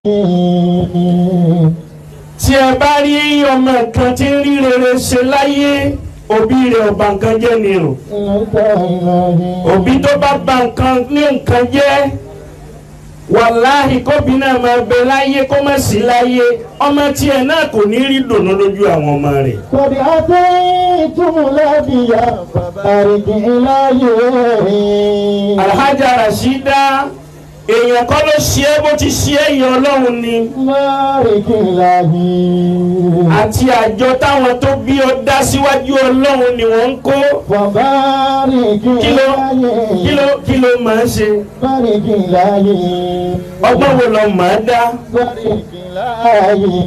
Tí ẹ bá rí ọmọ kan tí ń rí rere ṣe láyé, òbí rẹ̀ ò bà nǹkan jẹ́ ni o. Òbí tó bá bà nǹkan ní nǹkan jẹ́, wàláhì, kóbi náà máa bẹ láyé kó má sí láyé, ọmọ tiẹ̀ náà kò ní rí dùnú lójú àwọn ọmọ rẹ̀. قد أتيتم الأبيا فبارك إلهي. Alhaja Rasheeda, èèyàn kọ́ ló ṣe é bó ti ṣe é yẹn, Ọlọ́run ni. بارك إلهي. Àti àjọ táwọn tó bí ọ dá síwájú Ọlọ́run ni wọ́n ń kó. فبارك Kí ló kí إلهي. ló kí ló máa ń ṣe? بارك إلهي. Ọgbọ́n wo lọ máa dá? بارك إلهي.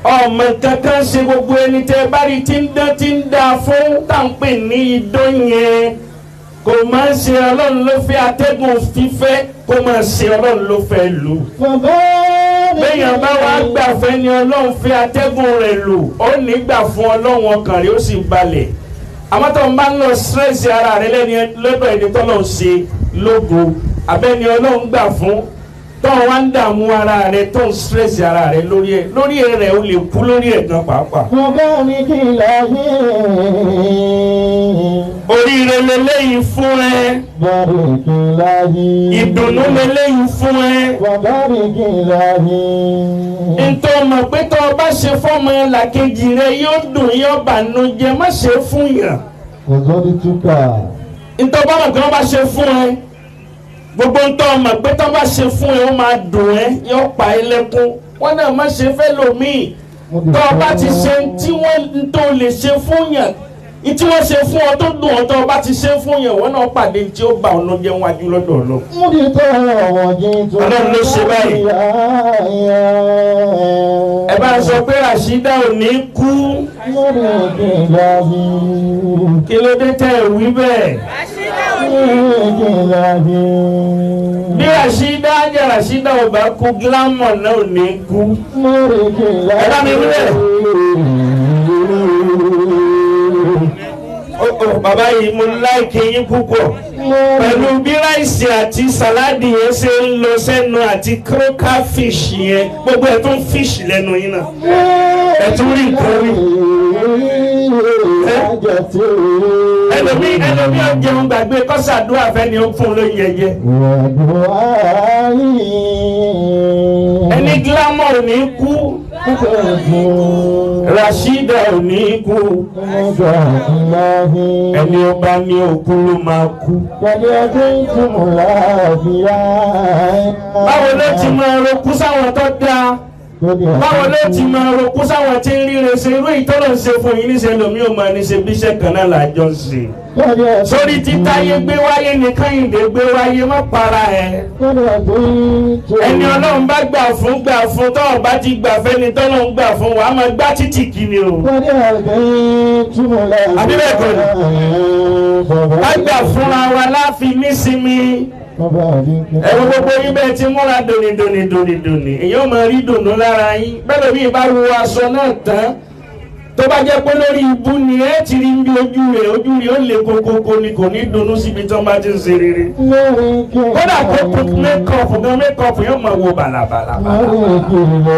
Ọmọ kankan ṣe. Gbogbo ẹni tẹ bá rí tí ń dán, tí ń dá fún tá à ń pè ní idán yẹn, kò máa ń ṣe. Ọlọ́run ló fẹ́ atẹ́gùn fífẹ́ kó máa ṣe, Ọlọ́run ló fẹ́ lù. فبارك. Béèyàn bá wàá gbà fẹ́ ni Ọlọ́run fẹ́ atẹ́gùn rẹ̀ lù, ó ní gbà fún Ọlọ́run, ọkàn rẹ̀ ó sì balẹ̀. Àmọ́ tó ń bá ń lọ stress ara rẹ̀ lẹ́ni lọ́dọ̀ ẹni tọ́lọ́ ṣe lógo, abẹ́ni Ọlọ́run gbà fún, tó ń wá ń dààmú ara rẹ̀, tó ń stress ara rẹ̀ lórí ẹ̀ rẹ̀, ó lè kú lórí ẹ̀ gan pàápàá. فبارك إلهي. Oríire leléyìí fún ẹ. بارك إلهي. Ìdùnnú leléyìí fún ẹ. وبارك إلهي. Ntọ́ mọ̀ pé tó o bá ṣe fọ́mọ làkejì rẹ yóò dùn, yóò bànújẹ́, má ṣe fún yàn. وزدتك. Ntọ́ bá mọ̀ pé wọ́n bá ṣe fún ẹ, gbogbo ntọ́ mọ̀ pé tó bá ṣe fún ẹ, ó máa dùn ẹ, yóò pa ẹ lẹ́kún, wọ́n náà má ṣe fẹ́ lòmíì. Tó o bá ti ṣe tí wọ́n tó lè ṣe fún yàn, tí wọ́n ṣe fún ọ tó dùn ọ, tó o bá ti ṣe fún yàn, wọ́n náà pàdé tí ó bà ọ̀nà jẹ́ wájú lọ́dọ̀ Ọlọ́run. Ọlọ́run ló ṣe báyìí. Ẹ bá sọ pé Rasheeda ò ní kú. Kí ló dé tẹ́ ẹ wí bẹ́ẹ̀? Bí Rasheeda jẹ́ Rasheeda ò bá kú, glamour náà ò ní kú. Ẹ bá mi wí bẹ́ẹ̀. Ó bàbá yìí, mo like yín púpọ̀ pẹ̀lú bí rice àti salad yẹn ṣe ń lọ sẹ́nu àti croaker fish yẹn, gbogbo ẹ̀ tó ń fish lẹ́nu yín náà, ẹ̀ tún rí nǹkan rí. Ẹlòmíì ó jẹun gbàgbé kọ́sàdúrà fẹ́ni ó fún un lóúnjẹ jẹ. Ẹni glamour ò ní kú, Rasheeda ò ní kú. Ẹni ó bá ní òkú ló máa kú. Báwo ló ti máa rokú sáwọn tó dáa? Báwo ló ti máa rokú sáwọn tí ń ríre ṣe? Irú ìtọ́lọ̀ ń ṣe fún yín níṣẹ́ lomi ò máa ní ṣe bí iṣẹ́ kan náà làjọ ń ṣe. Sórí títáyé gbé wáyé ní Kẹ́hìndé gbé wáyé, má para ẹ̀. Ẹni Ọlọ́run bá gbà fún, gbà fún. Tọ́wọ́n bá ti gbà fẹ́ni tọ́lọ́run gbà fún, wàá máa gbá títì kí ni o. Àbí bẹ́ẹ̀ kọ́ ni? Ká gbà fúnra wa láàfin nísinmi. Ẹ̀rọ gbogbo yín bẹ́ẹ̀ ti múra dòní dòní dòní dòní, èyí ò máa rí dònú lára yín. Bẹ́ẹ̀ lómi ìbá wo aṣọ náà tán, tó bá jẹ́ pé lórí ibú ni ẹ ti rí bí ojú rẹ̀, ojú rẹ̀ ó lè kókókó ni, kò ní dunnú síbi tí wọ́n bá ti ń ṣe rere. Kódà kó put make-up gan, make-up yóò máa wo bàlàbàlà bàlà.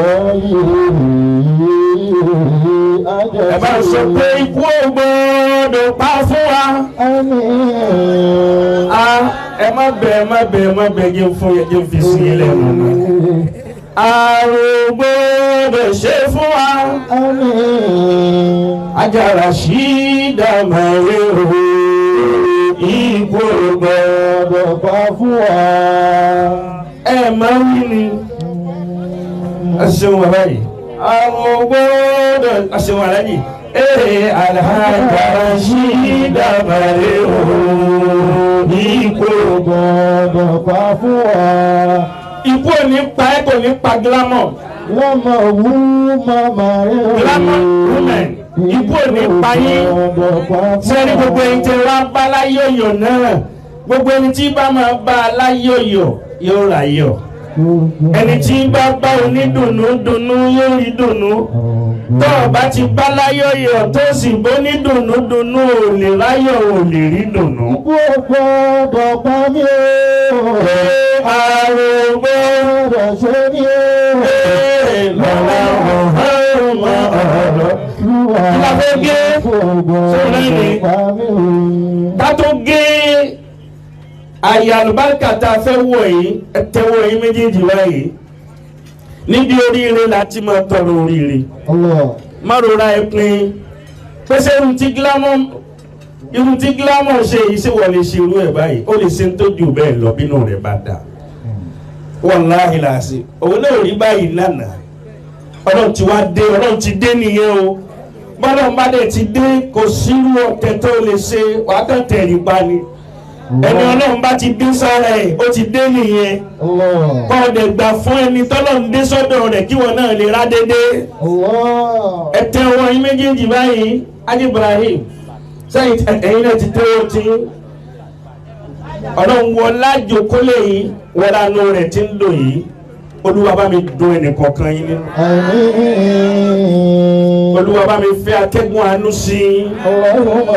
Ẹ bá sọ pé ikú ò gbọdọ̀ pa fún wa. Ẹ má bẹ, ẹ má bẹ, ẹ má bẹ, jẹ́ fún yẹn, jẹ́ fi sí ilẹ̀ mọ́ náà. Àrùn gbọdọ̀ ṣe fún wa. Ajá Rasheeda mẹ́rin o, ikú ò gbọdọ̀ pa fún wa. Ẹ máa ń wí ni. Ẹ ṣeun bàbá yìí. Àrùn gbọdọ̀ ẹ ṣeun alájì. Ee, Alhaja Rasheeda mẹ́rin o, ikú ò Gbọdọ̀ pa fún wa. Ikú ò ní pa ẹ́, kò ní pa glamour. Lọ́mọ wú màmá rẹ̀. Glamour women, ikú ò ní pa yín. Sẹ́ni gbogbo ẹni tẹ́ wá bá láyé ọ̀yọ̀ náà, gbogbo ẹni tí bá máa bá a láyé ọ̀yọ̀ yóò rà yọ̀. Ẹni tí bá bá onídùnnú dùnnú yóò rí dùnnú. Tó o bá ti bá láyọ̀ yọ̀ tó sì bó ní dùnnú dùnnú ò lè ráyọ̀ ò lè rí dùnnú. Ikú ò gbọ́dọ̀ pa mí o. Àrùn Gbọ́dọ̀ ṣe mí o. lọ́la ọ̀hún mọ́ ọ̀rọ̀. Lúwa Kí la fẹ́ gé? ikú ò Sórí ni. gbọ́dọ̀ pa mí o. Ká tó gé àyè àlùbáríkà tá a fẹ́ wọ̀ yìí, ẹ tẹ́wọ́ yín méjèèjì báyìí. Níbi oríire la ti máa tọrọ oríire. Allah. Má rora ẹ pin. Pèsè irun tí gílámọ̀ irun tí gílámọ̀ ṣe yìí ṣé wọ́n lè ṣe irú ẹ̀ báyìí? Ó lè ṣe ń tó jù bẹ́ẹ̀ lọ bínú rẹ̀ bá dà. Wàláhì làásì. Òun náà ò rí báyìí lánàá. Ọlọ́run ti wá dé, Ọlọ́run ti dé nìyẹn o. Bọ́lá bá dẹ̀ ti dé, kò sírú ọ̀tẹ̀ tó lè ṣe, wàá kàn tẹ̀rí pa ni. Ẹni Ọlọ́run bá ti dé sára ẹ̀, ó ti dé nìyẹn. Allah. Kọ́ ọ dẹ̀ gbà fún ẹni tọ́lọ́run dé sọ́dọ̀ rẹ̀ kí wọn náà lè rá dédé. Allah. Ẹ tẹ ọwọ́ yín méjèèjì báyìí, Ájí Ibrahim, sẹ́yìn ẹ̀yin náà ti tẹ́wọ́ tí. Ọlọ́run wọlá jòkólé yìí, wọlá inú rẹ̀ ti ń dùn yìí. Olúwa bá mi dùn ẹnì kọ̀ọ̀kan yín nínú. Àmín. Olúwa bá mi fẹ́ atẹ́gùn àánú sí i. Allahumma.